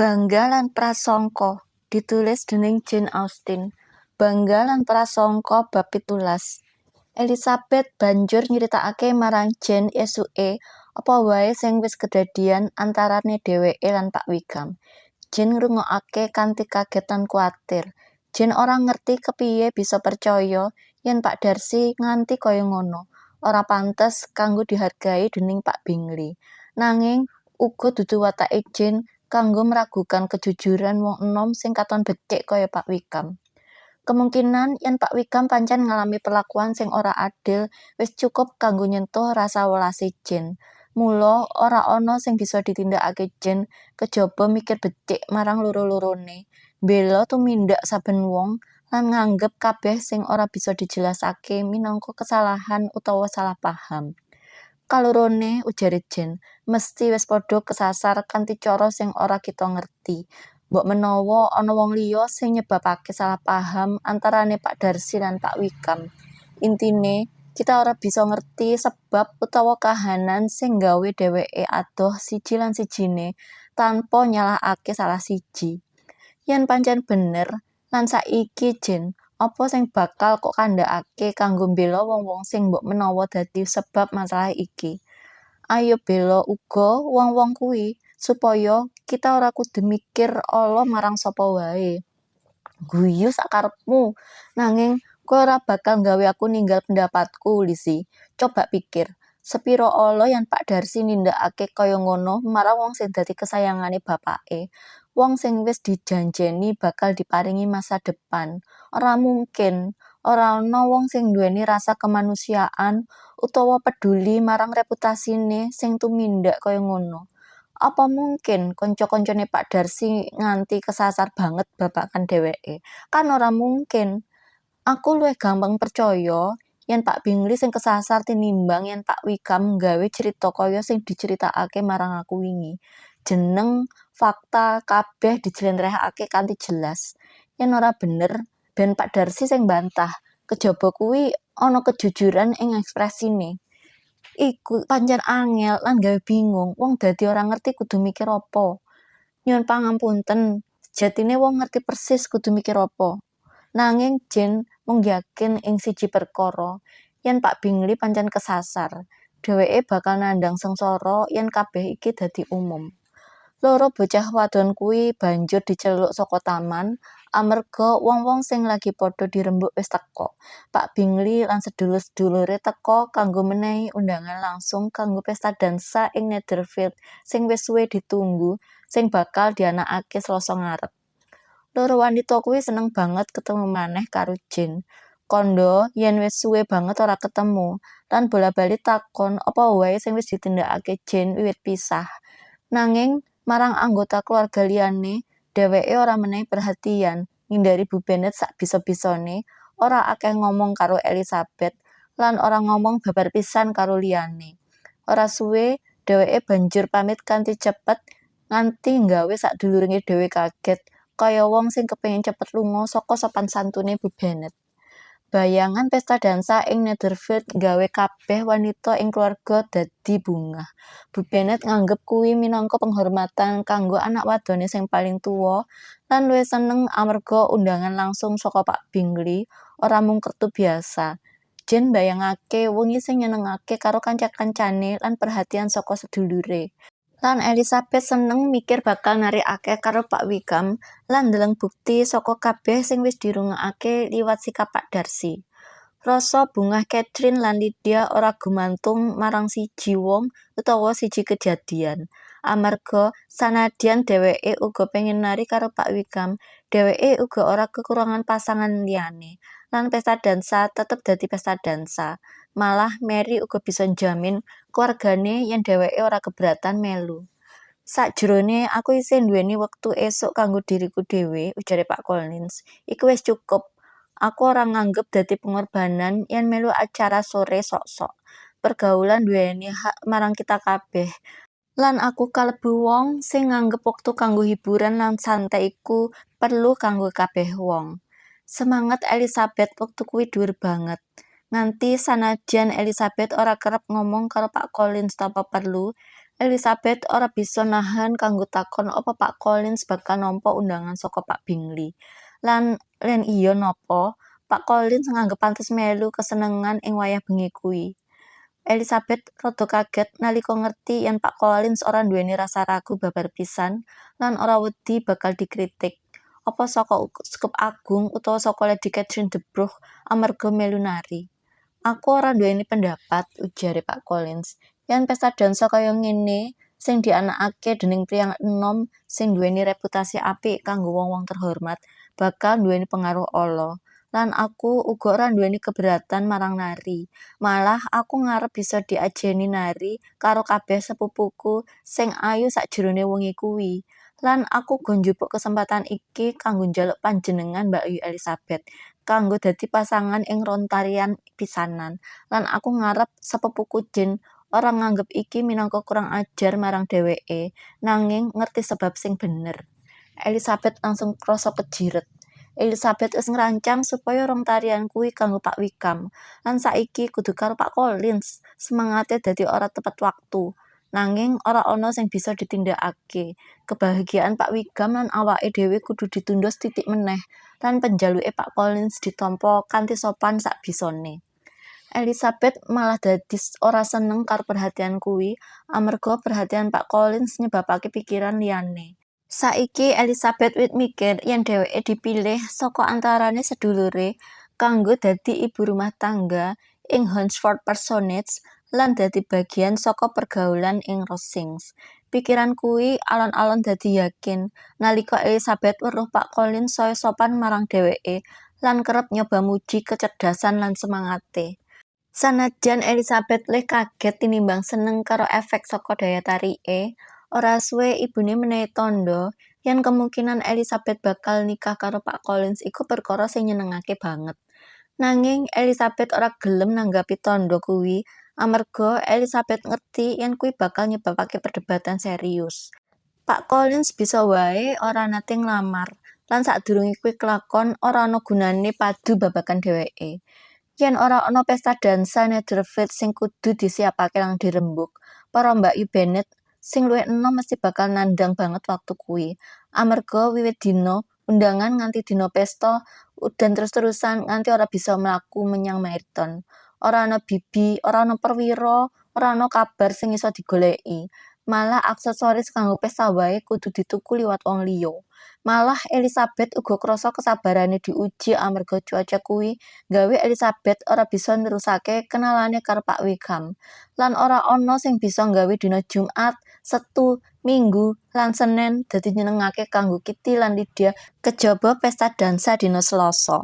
Bangga lan Prasangka, ditulis dening Jane Austen. Bangga lan Prasangka bab 17. Elizabeth banjur nyritakake marang Jane esuke apa wae sing wis kedadian antarane dheweke lan Pak Wickham. Jane ngrungokake kanthi kaget lan kuwatir. Jane ora ngerti kepiye bisa percaya yen Pak Darcy nganti kaya ngono, ora pantes kanggo dihargai dening Pak Bingley. Nanging uga dudu watake Jane kanggo meragukan kejujuran wong enom sing katon becik kaya Pak Wickham. Kemungkinan yen Pak Wickham pancen ngalami perlakuan sing ora adil wis cukup kanggo nyentuh rasa welase Jane. Mula ora ana sing bisa ditindakake Jane kejaba mikir becik marang loro-lorone, mbela tumindak saben wong lan nganggep kabeh sing ora bisa dijelasake minangka kesalahan utawa salah paham. Kalorone, ujare Jane, mesthi wis padha kesasar kanthi cara sing ora kita ngerti. Mbok menawa ana wong liya sing nyebabake salah paham antarane Pak Darcy lan Pak Wickham. Intine, kita ora bisa ngerti sebab utawa kahanan sing nggawe dheweke adoh siji lan sijine tanpa nyalahake salah siji. Yen pancen bener, lan saiki Jane, apa sing bakal kok kandhakake kanggo mbela wong-wong sing mbok menawa dadi sebab masalah iki? Ayo bela uga wong-wong kuwi, supaya kita ora kudu mikir ala marang sapa wae. Guyu sakarepmu, nanging kowe ora bakal nggawe aku ninggal pendapatku, Lizzie. Coba pikir, sepira ala yen Pak Darcy nindakake kaya ngono marang wong sing dadi kesayangane bapake, wong sing wis dijanjeni bakal diparingi masa depan. Ora mungkin, ora ana wong sing nduweni rasa kemanusiaan utawa peduli marang reputasine sing tumindak kaya ngono. Apa mungkin kanca-kancane Pak Darcy nganti kesasar banget babagan dheweke? Kan ora mungkin. Aku luwih gampang percaya yen Pak Bingley sing kesasar tinimbang yen Pak Wickham nggawe crita kaya sing diceritakake marang aku wingi. Jeneng, fakta, kabeh dijlentrehake kanthi jelas. Yen ora bener, ben Pak Darcy sing mbantah. Kejaba kuwi ana kejujuran ing ekspresine. Iku pancen angel lan gawe bingung, wong dadi ora ngerti kudu mikir apa. Nyuwun pangapunten, sejatine wong ngerti persis kudu mikir apa. Nanging Jane mung yakin ing siji perkara, yen Pak Bingley pancen kesasar, dheweke bakal nandhang sengsara yen kabeh iki dadi umum. Loro bocah wadon kuwi banjur diceluk saka taman, amarga wong-wong sing lagi padha dirembuk wis teka. Pak Bingley lan sedulur-sedulure teka kanggo menehi undangan langsung kanggo pesta dansa ing Netherfield sing wis suwe ditunggu sing bakal dianakake Selasa ngarep. Loro wanita kuwi seneng banget ketemu maneh karo Jane. Kandha yen wis suwe banget ora ketemu, lan bola-bali takon apa wae sing wis ditindakake Jane wiwit pisah. Nanging marang anggota keluarga liyane, dheweke ora menehi perhatian, ngindari Bu Bennet sak bisa-bisane, ora akeh ngomong karo Elizabeth, lan ora ngomong babar pisan karo liyane. Ora suwe, dheweke banjur pamit kanthi cepet nganti nggawe sadulure dhewe kaget, kaya wong sing kepengin cepet lunga saka sopan santune Bu Bennet. Bayangan pesta dansa ing Netherfield nggawe kabeh wanita ing keluarga dadi bungah. Bu Bennet nganggep kuwi minangka penghormatan kanggo anak wadone sing paling tuwa lan luwih seneng amarga undangan langsung saka Pak Bingley, ora mung kertu biasa. Jane mbayangake wengi sing nyenengake karo kanca-kancane lan perhatian saka sedulure. Lan Elizabeth seneng mikir bakal nari akeh karo Pak Wickham lan ndeleng bukti saka kabeh sing wis dirungokake liwat sikap Pak Darcy. Rasa bungah Catherine lan Lydia ora gumantung marang siji wong utawa siji kejadian. Amarga sanadyan dheweke uga pengin nari karo Pak Wickham, dheweke uga ora kekurangan pasangan liyane. Lan pesta dansa tetep dadi pesta dansa. Malah Mary uga bisa njamin keluargane yen dheweke ora keberatan melu. Sakjroning aku isih nduweni wektu esuk kanggo diriku dhewe, ujare Pak Collins. Iku wis cukup. Aku ora nganggep dadi pengorbanan yen melu acara sore sok-sok. Pergaulan nduweni hak marang kita kabeh. Lan aku kalebu wong sing nganggep wektu kanggo hiburan lan santai iku perlu kanggo kabeh wong. Semangat Elizabeth wektu kuwi dhuwur banget. Nganti sanadyan Elizabeth ora kerep ngomong karo Pak Collins tanpa perlu, Elizabeth ora bisa nahan kanggo takon apa Pak Collins bakal nampa undangan saka Pak Bingley. Lan yen iya napa Pak Collins nganggep pantes melu kesenengan ing wayah bengi kuwi. Elizabeth rada kaget nalika ngerti yen Pak Collins ora nduweni rasa ragu babar pisan lan ora wedi bakal dikritik, apa saka Uskup Agung utawa saka Lady Catherine de Bourgh amarga melu nari. "Aku ora nduweni pendapat," ujare Pak Collins, "yen pesta dansa kaya ngene sing dianakake dening priyang enom sing nduweni reputasi apik kanggo wong-wong terhormat bakal nduweni pengaruh ala. Lan aku uga ora nduweni keberatan marang nari. Malah aku ngarep bisa diajeni nari karo kabeh sepupuku sing ayu sakjerone wengi kuwi. Lan aku uga njupuk kesempatan iki kanggo njaluk panjenengan, Mbakyu Elizabeth, kanggo dadi pasangan ing rong tarian pisanan. Lan aku ngarep sepupuku Jane ora nganggep iki minangka kurang ajar marang dheweke, nanging ngerti sebab sing bener." Elizabeth langsung krasa kejiret. Elizabeth wis ngrancang supaya rong tarian kuwi kanggo Pak Wickham, lan saiki kudu karo Pak Collins. Semangate dadi ora tepat waktu. Nanging ora ana sing bisa ditindakake. Kebahagiaan Pak Wickham lan awake dhewe kudu ditunda sethithik meneh, lan penjaluke Pak Collins ditampa kanthi sopan sakbisane. Elizabeth malah dadi ora seneng karo perhatian kuwi amarga perhatian Pak Collins nyebabake pikiran liyane. Saiki Elizabeth wit mikir yen dheweke dipilih saka antarane sedulure kanggo dadi ibu rumah tangga ing Hunsford Parsonage lan dadi bagian saka pergaulan ing Rosings. Pikiran kuwi alon-alon dadi yakin nalika Elizabeth weruh Pak Collins saya sopan marang dheweke lan kerep nyoba muji kecerdasan lan semangate. Sanajan Elizabeth luwih kaget tinimbang seneng karo efek saka daya tarike, ora suwe ibune menehi tandha yen kemungkinan Elizabeth bakal nikah karo Pak Collins iku perkara sing nyenengake banget. Nanging Elizabeth ora gelem nanggapi tandha kuwi amarga Elizabeth ngerti yen kuwi bakal nyebabake perdebatan serius. Pak Collins bisa wae ora nate nglamar, lan sadurunge kuwi kelakon ora ana gunane padu babagan dheweke. Yen ora ana pesta dansa Netherfield sing kudu disiapake lan dirembug, para mbakyu Bennet sing luwih enom mesti bakal nandhang banget waktu kuwi. Amarga wiwit dina undangan nganti dina pesta udan terus-terusan nganti ora bisa mlaku menyang Meryton. Ora ana bibi, ora ana perwira, ora ana kabar sing iso digoleki. Malah aksesoris kanggo pesta wae kudu dituku liwat wong liya. Malah Elizabeth uga krasa kesabarane diuji amarga cuaca kuwi nggawe Elizabeth ora bisa nerusake kenalane karo Pak Wickham. Lan ora ana sing bisa nggawe dina Jumat, Setu, Minggu, lan Senen dadi nyenengake kanggo Kitty lan Lydia kejaba pesta dansa dina Selasa.